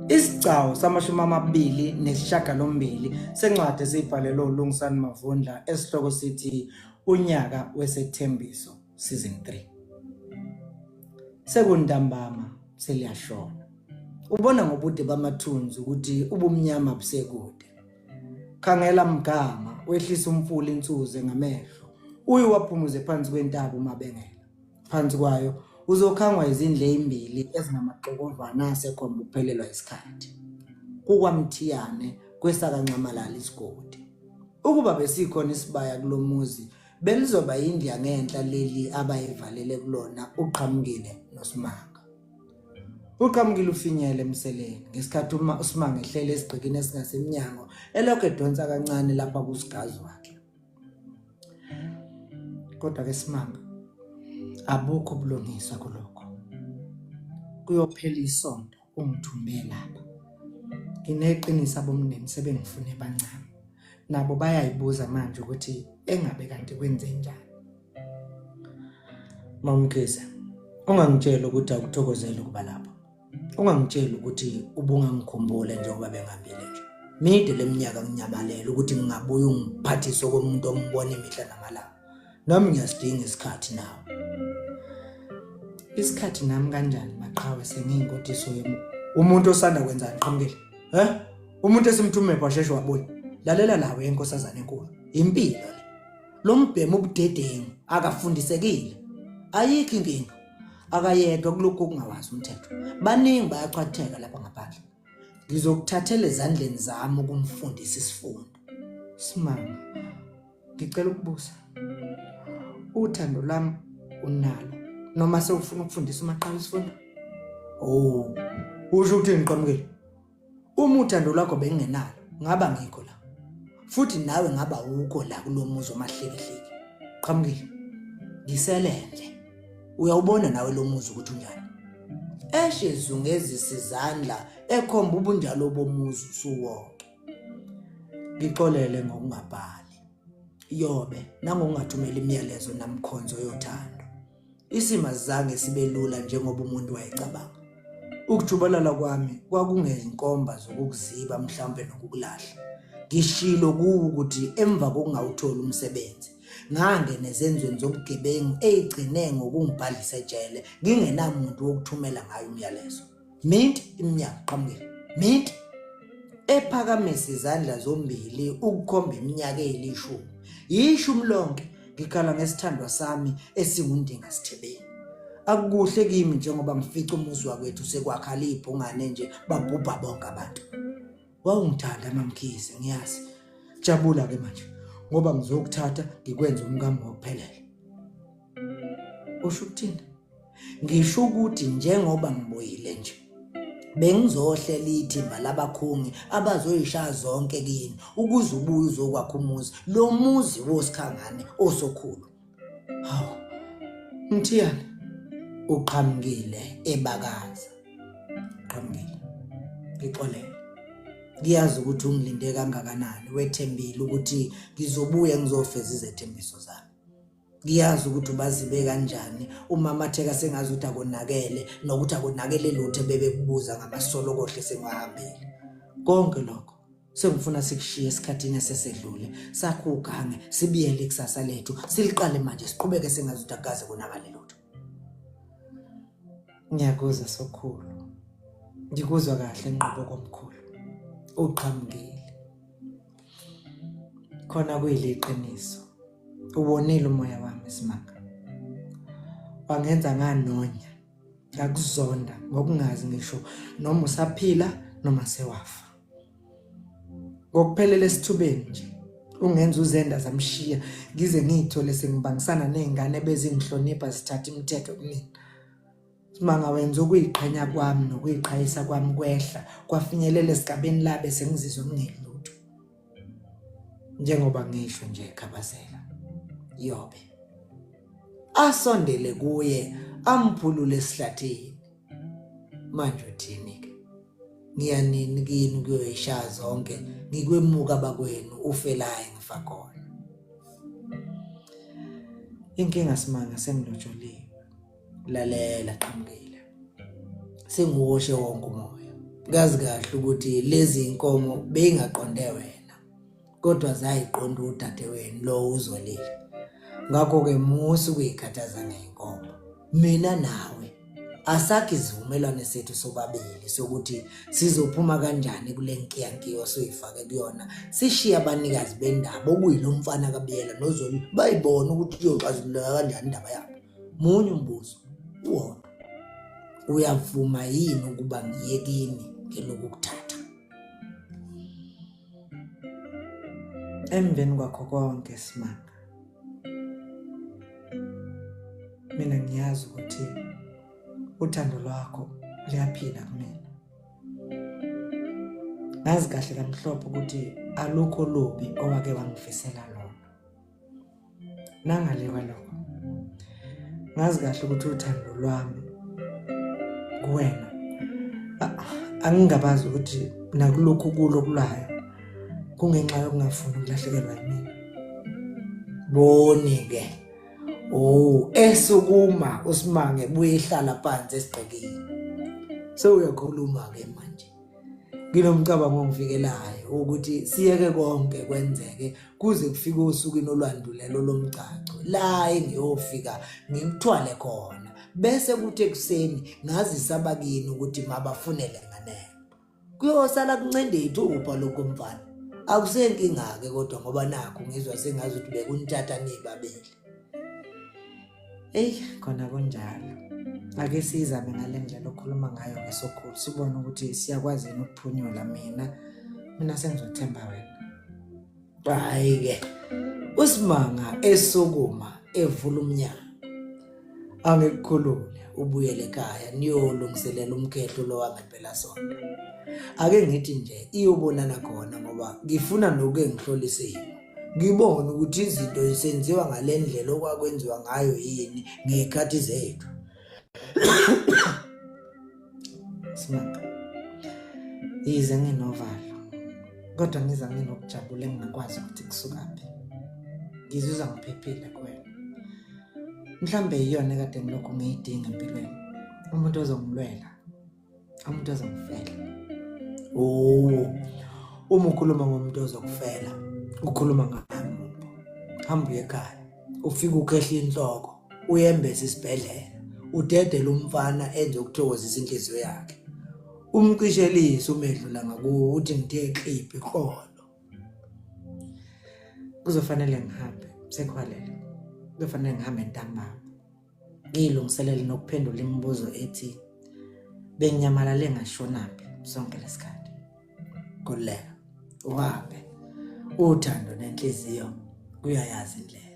Isigcawu samashumi amabili nesishiyagalombili sencwadi esiyibhalelwe uLungisani Mavundla esihloko sithi Unyaka Wesethembiso Season 3. Sekuntambama seliyashona. Ubona ngobude bamathunzi ukuthi ubumnyama busekude. Khangela mgama wehlisa umfula insuze ngamehlo. Uye waphumuze phansi kwentaba uMabengela. Phansi kwayo uzokhangwa izindlu ezimbili ezinamaxokovana asekhomba ukuphelelwa isikhathi. KukwaMthiyane kwesakaNxamalala isigodi. Ukuba besikhona isibaya kulo muzi belizoba yindlu yangenhla leli abayivalele kulona uQhamukile noSimanga. Uqhamukile ufinyele emseleni ngesikhathi uma uSimanga ehlele esigqikini esingasemnyango elokhu edonsa kancane lapha kusigazi wakhe. Kodwa ke Simanga, abukho ubulungiswa kulokho. Kuyophela isonto ungithumbe lapha. Ngineqiniso abomndeni sebengifune bancane. Nabo bayayibuza manje ukuthi engabe kanti kwenzenjani. MaMkhize, ungangitsheli ukuthi awukuthokozeli ukuba lapha. Ungangitsheli ukuthi ubungangikhumbula njengoba bengihambile nje. Mide leminyaka nginyamalele ukuthi ngingabuye ungiphathise okomuntu ombona imihla namalanga. Nami ngiyasidinga isikhathi nawe. Isikhathi nami kanjani maqhawe sengiyingodiso yomu. Umuntu osanda kwenzani qhamukile? Eh? Umuntu esimthume washeshe wabuya. Lalela lawe enkosazana enkulu. Impilo le. Lo mbhemu ubudedengu akafundisekile. Ayikho inkinga. Akayedwa kulokhu okungawazi umthetho. Baningi bayachwatheka lapha ngaphandle. Ngizokuthathela ezandleni zami ukumfundisa isifundo. Simanga. Ngicela ukubuza. Uthando lwami unalo noma sewufuna ukufundisa umaqhawe isifundo? Oh, usho ukuthi ngiqhamukile. Uma uthando lwakho bengingenalo, ngaba ngikho la. Futhi nawe ngaba ukho la kulo muzi omahlekihleki. Qhamukile. Ngiselendle. Uyawubona nawe lo muzi ukuthi unjani. Eshe zungezisa izandla ekhomba ubunjalo bomuzi usuwonke. Ngixolele ngokungabhali. Yobe nangokungathumeli imiyalezo namkhonzo yothando. Isimo asizange sibe lula njengoba umuntu wayecabanga. Ukujubalala kwami kwakungezinkomba zokukuziba mhlawumbe nokukulahla. Ngishilo kuwe ukuthi emva kokungawutholi umsebenzi, ngangena ezenzweni zobugebengu eyigcine ngokungibhadlisa ejele ngingenamuntu wokuthumela ngayo umyalezo. Mint iminyaka qhamukile. Mint ephakamisa izandla zombili ukukhomba iminyaka eyilishumi. Yishumi lonke ngikhala ngesithandwa sami esingundinga sithebeni. Akukuhle kimi njengoba ngifica umuzi wakwethu sekwakhala ibhungane nje babhubha bonke abantu. Wawungithanda MaMkhize ngiyazi. Jabula ke manje ngoba ngizokuthatha ngikwenze umkami ngokuphelele. Usho ukuthini? Ngisho ukuthi njengoba ngibuyile nje bengizohlela ithimba labakhungi abazoyishaya zonke kini ukuze ubuye uzokwakha umuzi lo muzi wosikhangane osokhulu. Hawu Mthiyane uqhamukile ebakaza. Qhamukile. Ngixolele. Ngiyazi ukuthi ungilinde kangakanani wethembile ukuthi ngizobuya ngizofeza izethembiso zami. Ngiyazi ukuthi ubazibe kanjani umamatheka sengazi ukuthi akonakele nokuthi akonakele lutho bebekubuza ngamasolokohle sengiwahambile. Konke lokho sengifuna sikushiye esikhathini esesedlule sakho ugange sibiyele ikusasa lethu siliqale manje siqhubeke sengazi ukuthi akukaze konakale lutho. Ngiyakuzwa sokhulu. Ngikuzwa kahle nqobo komkhulu. Uqhamukile. Khona kuyiliqiniso. Uwonile umoya wami Simanga. Wangenza nganonya. Ngakuzonda ngokungazi ngisho noma usaphila noma sewafa. Ngokuphelela esithubeni nje ungenza uzenda zamshiya ngize ngiyithole sengibangisana nezingane ebezingihlonipha zithatha imithetho kumina. Simanga wenza ukuyiqhenya kwami nokuyiqhayisa kwami kwehla kwafinyelela esigabeni la bese ngizizwa ngingelutho. Njengoba ngisho nje Khabazela yobe asondele kuye amphulule esihlathini. Manje uthini ke? Ngiya nini kini kuyoyishaya zonke ngikwemuka bakwenu ufelayo ngifa khona. Inkinga Simanga sengilotsholiwe. Lalela qhamukile. Sengiwoshe wonke umoya. Ngazi kahle ukuthi lezi inkomo beyingaqonde wena kodwa zayiqonda udadewenu lo uzolile. Ngakho-ke musa ukuyikhathaza ngey'nkomo. Mina nawe asakhe isivumelwano sethu sobabili sokuthi sizophuma kanjani kule nkiyankiya osuyifake kuyona sishiye abanikazi bendaba okuyilo mfana kaBiyela noZoli bayibone ukuthi iyoxazululeka kanjani indaba yabo. Munye umbuzo uwodwa, uyavuma yini ukuba ngiye kini ngeloku kuthatha? Emveni kwakho konke Simanga, mina ngiyazi ukuthi uthando lwakho luyaphila kumina. Ngazi kahle kamhlophe ukuthi alukho lubi owake wangifisela lona. Nangale kwalokho, ngazi kahle ukuthi uthando lwami kuwena angingabazi ukuthi nakulokhu kulo kulayo kungenxa yokungafuni ukulahlekelwa yimina. Boni-ke oh esukuma uSimange buye ehlala phansi esigqekile. Sewuyakhuluma-ke manje. Nginomcabango ongifikelayo ukuthi siyeke konke kwenzeke kuze kufike osukwini olwandulelo lomgcagco la engiyofika ngikuthwale khona bese kuthi ekuseni ngazisa abakini ukuthi mabafunele nganeno. Kuyosala kuncende ithupha lokho mfana. Akusenkinga-ke kodwa ngoba nakhu ngizwa sengazi ukuthi bekunithatha nibabili. Eyi khona kunjalo. Ake siyizame ngale ndlela okhuluma ngayo ngesokhulu sibone ukuthi siyakwazi yini ukuphunyula mina. Mina sengizothemba wena. Hhayi-ke uSimanga esukuma evula umnyango. Angikukhulule ubuyele ekhaya niyolungiselela umkhehlo lo wangempelasonto. Ake ngithi nje iyobonana khona ngoba ngifuna nokuke ngihlole isimo. Ngibone ukuthi izinto zisenziwa ngale ndlela okwakwenziwa ngayo yini ngey'khathi zethu. Simanga. Yize nginovalo kodwa ngiza nginokujabula engingakwazi ukuthi kusukaphi. Ngizizwa ngiphephile kuwena. Mhlawumbe yiyona ekade ngilokhu ngiyidinga empilweni. Umuntu ozongilwela. Umuntu ozongifela. Oh, uma ukhuluma ngomuntu ozokufela, ukhuluma ngami muntu. Hamba uye ekhaya, ufike ukhehle inhloko, uyembese isibhedlela, udedele umfana enze ukuthokozisa inhliziyo yakhe. Umcishelise umedlula ngakuwo uthi ngithe kliphi iqolo. Kuzofanele ngihambe, sekuhwalele. Kuzofanele ngihambe ntambama. Ngiyilungiselele nokuphendula imibuzo ethi benginyamalale ngashonaphi sonke lesikhathi. Khululeka, uhambe. Uthando nenhliziyo kuyayazi indlela.